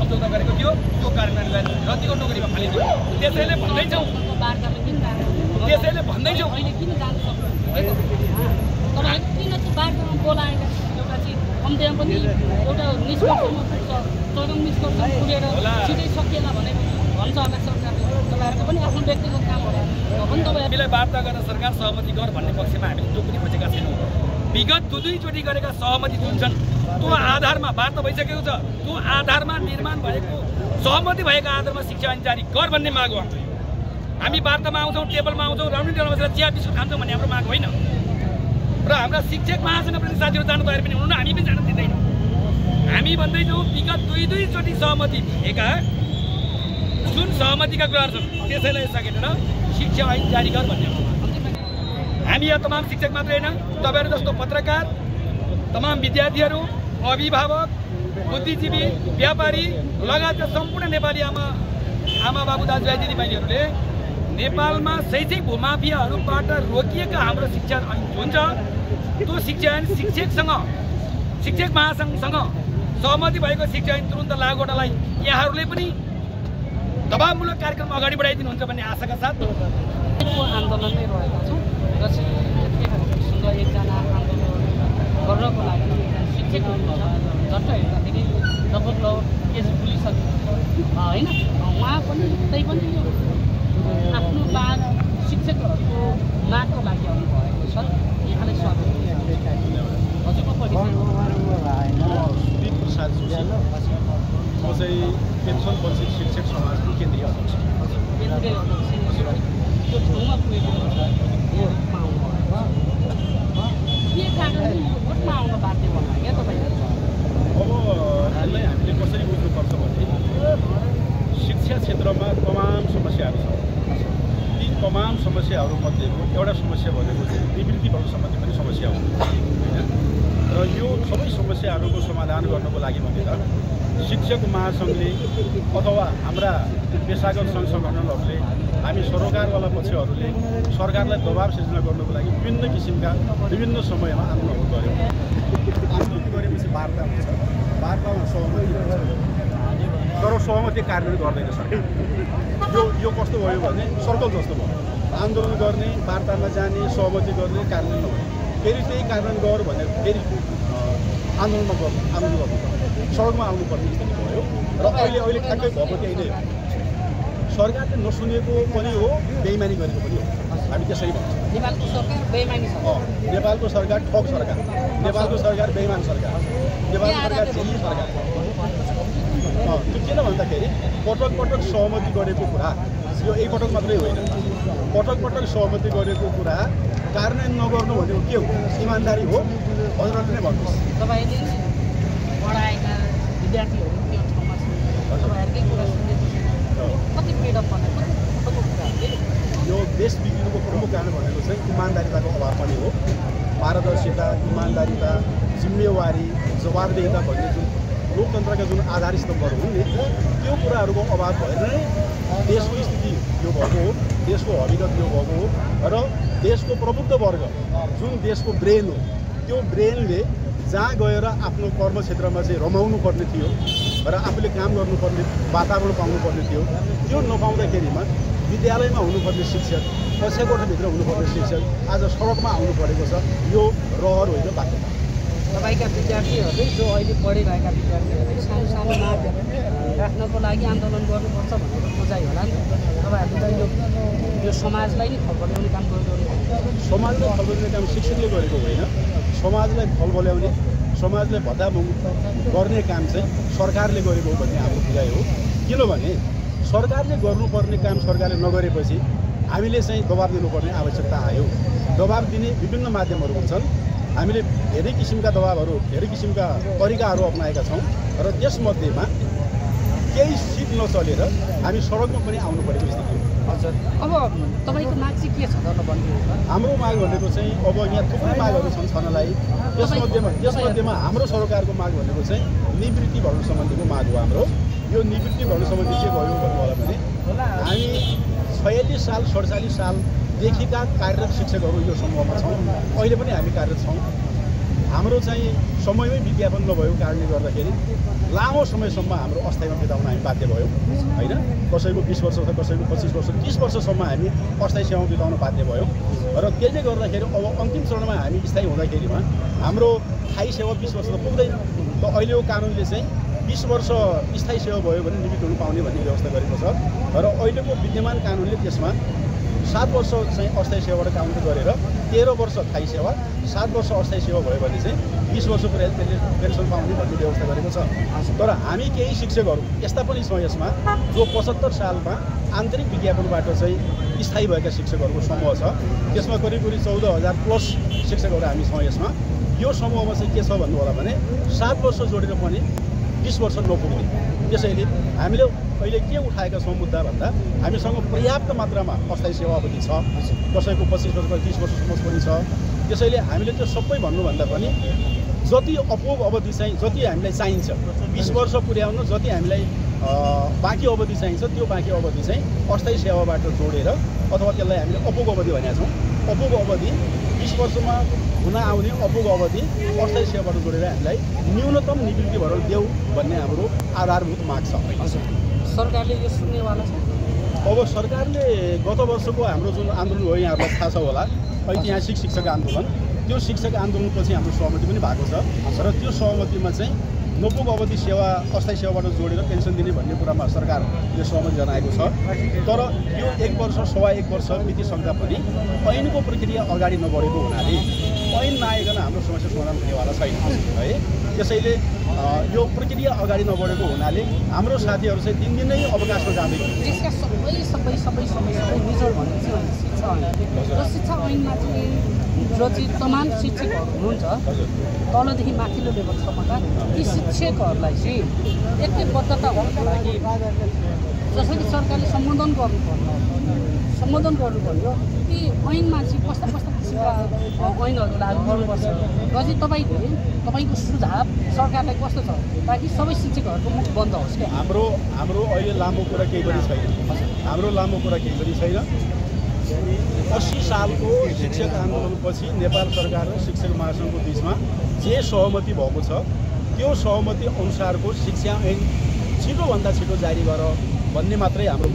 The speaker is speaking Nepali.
सम्झौता गरेको थियो त्यो कार्यान्वयन गरेर जतिको नोकरीमा फालिदियो। त्यसैले भन्दैछौँ अहिले किन जानु सक्नु तपाईँ किन चाहिँ बाटोमा बोलाएका एउटा चाहिँ कम्तीमा पनि एउटा निष्कर्षमा पुग्छ चरम निष्कर्ष पुगेर छिटै सकिएला भनेको भन्छ होला सरकारले। तपाईँहरूको पनि आफ्नो व्यक्तिगत काम होला पनि तपाईँ हामीलाई वार्ता गरेर सरकार सहमति गर भन्ने पक्षमा हामीले त्यो पनि खोजेका छैनौँ। विगत दुईचोटि गरेका सहमति जुन छन् त्यो आधारमा वार्ता भइसकेको छ। त्यो आधारमा निर्माण भएको सहमति भएको आधारमा शिक्षा ऐन जारी गर भन्ने माग हो हाम्रो। हामी वार्तामा आउँछौँ, टेबलमा आउँछौँ, राउन्ड टेबलमा बसेर चिया बिस्कुट खान्छौँ भन्ने हाम्रो माग होइन। र हाम्रा शिक्षक महासङ्घ पनि साथीहरू जानु तयार पनि हुनुहुन्न, हामी पनि जान दिँदैनौँ। हामी भन्दैछौँ विगत दुईचोटि सहमति दिएका जुन सहमतिका कुराहरू छन् त्यसैलाई सकेर शिक्षा ऐन जारी गर भन्ने हो। हामी यहाँ तमाम शिक्षक मात्रै होइन, तपाईँहरू जस्तो पत्रकार, तमाम विद्यार्थीहरू, अभिभावक, बुद्धिजीवी, व्यापारी लगायत सम्पूर्ण नेपाली आमा बाबु दाजुभाइ दिदीबहिनीहरूले नेपालमा शैक्षिक भूमाफियाहरूबाट रोकिएका हाम्रो शिक्षा ऐन जुन छ त्यो शिक्षा ऐन शिक्षक महासङ्घसँग सहमति भएको शिक्षा ऐन तुरुन्त लागू गर्नलाई यहाँहरूले पनि दबावमूलक कार्यक्रम अगाडि बढाइदिनुहुन्छ भन्ने आशाका साथ आन्दोलनमै रहेका छौँ र शिक्षकहरूसँग एकजना आन्दोलन गर्नको लागि शिक्षक हुनुहुन्छ झट्ट हेर्दाखेरि लगभग केस पुलिसक्यो होइन। उहाँ पनि त्यही पनि आफ्नो माग शिक्षकहरूको मागको लागि आउनुभएको छ। यहाँलाई स्वागत हजुरको परिचय सुदीप प्रसाद जोशी, म चाहिँ पेन्सन वञ्चित शिक्षक समाजको केन्द्रीय अध्यक्ष। त्यो ठाउँमा पुगेको भोटमा आउनुभएको के कारणले भोटमा आउन बाध्य बनायो क्या तपाईँले? अब यसलाई हामीले कसरी बुझ्नुपर्छ भने शिक्षा क्षेत्रमा तमाम समस्याहरू छन्। ती तमाम समस्याहरूमध्येको एउटा समस्या भनेको चाहिँ निवृत्तिहरू सम्बन्धी पनि समस्या हो होइन। र यो सबै समस्याहरूको समाधान गर्नको लागि भनेर शिक्षक महासङ्घले अथवा हाम्रा पेसागत सङ्घ सङ्गठनहरूले हामी सरोकारवाला पक्षहरूले सरकारलाई दबाब सिर्जना गर्नको लागि विभिन्न समयमा आन्दोलन गऱ्यौँ। आन्दोलन गरेपछि वार्ता हुन्छ, वार्तामा सहमति हुन्छ, तर सहमति कार्यान्वयन गर्दैन सरकार। यो कस्तो भयो भने सर्कल जस्तो भयो। आन्दोलन गर्ने, वार्तामा जाने, सहमति गर्ने, कार्यान्वयन नगर्ने, फेरि त्यही कार्यान्वयन गर भनेर फेरि आन्दोलन गर्नु सडकमा आउनुपर्ने स्थिति भयो। र अहिले ठ्याक्कै भएको त्यही नै हो। सरकारले नसुनेको पनि हो, बेइमानी गरेको पनि हो। हामी त्यसरी भन्छौँ नेपालको सरकार बेइमानी छ। नेपालको सरकार ठग सरकार, नेपालको सरकार बेइमान सरकार, नेपालको सरकार झिली सरकार। त्यो किन भन्दाखेरि पटक सहमति गरेको कुरा यो एकपटक मात्रै होइन, पटक सहमति गरेको कुरा कार्यान्वयन नगर्नु भनेको के हो? इमान्दारी हो? हजुरहरूले नै भन्नुहोस्। तपाईँले पढाएका विद्यार्थीहरू त्यो ठाउँमा छन्, तपाईँहरूकै कुरा सुन्दैछ, कति पेड अप बनाएको यो देश बिग्रिनुको प्रमुख कारण भनेको चाहिँ इमान्दारिताको अभाव पनि हो। पारदर्शिता, इमान्दारिता, जिम्मेवारी, जवाबदेहिता भन्ने जुन लोकतन्त्रका जुन आधार स्तम्भहरू हुन् नि त्यो कुराहरूको अभाव भएर नै देशको स्थिति यो भएको हो, देशको हकीकत यो भएको हो। र देशको प्रबुद्ध वर्ग जुन देशको ब्रेन हो त्यो ब्रेनले जहाँ गएर आफ्नो कर्मक्षेत्रमा चाहिँ रमाउनु पर्ने थियो र आफूले काम गर्नुपर्ने वातावरण पाउनुपर्ने थियो त्यो नपाउँदाखेरिमा विद्यालयमा हुनुपर्ने शिक्षक, कक्षा कोठाभित्र हुनुपर्ने शिक्षक आज सडकमा आउनु परेको छ। यो रहर होइन, बाध्यता। तपाईँका विद्यार्थीहरूले जो अहिले पढिरहेका विद्यार्थीहरूले सानो मागहरू राख्नको लागि आन्दोलन गर्नुपर्छ भनेर बुझाइ होला नि। तपाईँहरूले त यो समाजलाई नै फलबल्याउने काम गर्नु। समाजलाई फलबल्याउने काम शिक्षकले गरेको होइन, समाजलाई फलबल्याउने, समाजलाई भत्ता गर्ने काम चाहिँ सरकारले गरेको हो भन्ने हाम्रो बुझाइ हो। किनभने सरकारले गर्नुपर्ने काम सरकारले नगरेपछि हामीले चाहिँ दबाब दिनुपर्ने आवश्यकता आयो। दबाब दिने विभिन्न माध्यमहरू हुन्छन्। हामीले धेरै किसिमका दबाबहरू, धेरै किसिमका तरिकाहरू अपनाएका छौँ र त्यसमध्येमा केही सिट नचलेर हामी सडकमा पनि आउनु परेको स्थिति हो। हजुर, अब तपाईँको माग चाहिँ के छ त भन्नु? हाम्रो माग भनेको चाहिँ अब यहाँ थुप्रै मागहरू छन् छनलाई। त्यसमध्येमा हाम्रो सरकारको माग भनेको चाहिँ निवृत्ति भर्नु सम्बन्धीको माग हो हाम्रो। यो निवृत्ति भर्नु सम्बन्धी के भयो भन्नु होला भने हामी 46 साल 47 सालदेखिका कार्यरत शिक्षकहरू यो समूहमा छौँ। अहिले पनि हामी कार्यरत छौँ। हाम्रो चाहिँ समयमै विज्ञापन नभएको कारणले गर्दाखेरि लामो समयसम्म हाम्रो अस्थायीमा बिताउन हामी बाध्य भयौँ होइन। कसैको 20 वर्ष छ, कसैको 25 वर्ष, 30 वर्षसम्म हामी अस्थायी सेवामा बिताउन बाध्य भयौँ र त्यसले गर्दाखेरि अब अन्तिम चरणमा हामी स्थायी हुँदाखेरिमा हाम्रो स्थायी सेवा 20 वर्ष त पुग्दैन। त अहिलेको कानुनले चाहिँ 20 वर्ष स्थायी सेवा भयो भने निवृत्त हुनु पाउने भन्ने व्यवस्था गरेको छ र अहिलेको विद्यमान कानुनले त्यसमा 7 वर्ष चाहिँ अस्थायी सेवाबाट काउन्ट गरेर 13 वर्ष स्थायी सेवा, 7 वर्ष अस्थायी सेवा भयो भने चाहिँ 20 वर्ष पुरै त्यसले पेन्सन पाउने भन्ने व्यवस्था गरेको छ। तर हामी केही शिक्षकहरू यस्ता पनि छौँ यसमा जो 75 सालमा आन्तरिक विज्ञापनबाट चाहिँ स्थायी भएका शिक्षकहरूको समूह छ। त्यसमा करिब 14,000 प्लस शिक्षकहरू हामी छौँ यसमा। यो समूहमा चाहिँ के छ भन्नु होला भने 7 वर्ष जोडेर पनि 20 वर्ष नपुग्ने। त्यसैले हामीले अहिले के उठाएका छौँ मुद्दा भन्दा हामीसँग पर्याप्त मात्रामा अस्थायी सेवा अवधि छ, कसैको 25 वर्ष 30 वर्षसम्म पनि छ। त्यसैले हामीले त्यो सबै भन्नुभन्दा पनि जति अपुग अवधि चाहिँ जति हामीलाई चाहिन्छ 20 वर्ष पुर्याउन जति हामीलाई बाँकी अवधि चाहिन्छ त्यो बाँकी अवधि चाहिँ अस्थायी सेवाबाट जोडेर अथवा त्यसलाई हामीले अपुग अवधि भनेका छौँ। अपुग अवधि 20 वर्षमा हुन आउने अपुग अवधि अस्थायी सेवाबाट जोडेर हामीलाई न्यूनतम निवृत्ति भरण देऊ भन्ने हाम्रो आधारभूत माग छ। सरकारले यो सुन्नेवाला छ। अब सरकारले गत वर्षको हाम्रो जुन आन्दोलन हो यहाँहरूलाई थाहा छ होला, ऐतिहासिक शिक्षक आन्दोलन, त्यो शिक्षक आन्दोलनपछि हाम्रो सहमति पनि भएको छ र त्यो सहमतिमा चाहिँ नपुग अवधि सेवा अस्थायी सेवाबाट जोडेर पेन्सन दिने भन्ने कुरामा सरकारले सहमति जनाएको छ। तर यो 1 वर्ष सवा 1 वर्ष बितिसक्दा पनि ऐनको प्रक्रिया अगाडि नबढेको हुनाले ऐन नआइकन हाम्रो समस्या समाधान हुनेवाला छैन है। त्यसैले यो प्रक्रिया अगाडि नबढेको हुनाले हाम्रो साथीहरू चाहिँ दिनदिनै अवकाशमा जाँदै त्यसका सबै निजर भन्ने चाहिँ शिक्षा ऐन र शिक्षा ऐनमा चाहिँ जो चाहिँ तमाम शिक्षकहरू हुनुहुन्छ तलदेखि माथिल्लो लेभलसम्मका ती शिक्षकहरूलाई चाहिँ एकैबद्धता हुनको लागि जसरी सरकारले सम्बोधन गर्नुपर्यो ती ऐनमा चाहिँ कस्ता किसिमका ऐनहरू लागू गर्नुपर्छ र चाहिँ तपाईँको सुझाव सरकारलाई कस्तो छ ताकि सबै शिक्षकहरूको मुख बन्द होस् क्या। हाम्रो अहिले लामो कुरा केही पनि छैन। हाम्रो लामो कुरा केही पनि छैन। 80 सालको शिक्षक आन्दोलनपछि नेपाल सरकार र शिक्षक महासङ्घको बिचमा जे सहमति भएको छ त्यो सहमति अनुसारको शिक्षा ऐन छिटोभन्दा छिटो जारी गर भन्ने मात्रै हाम्रो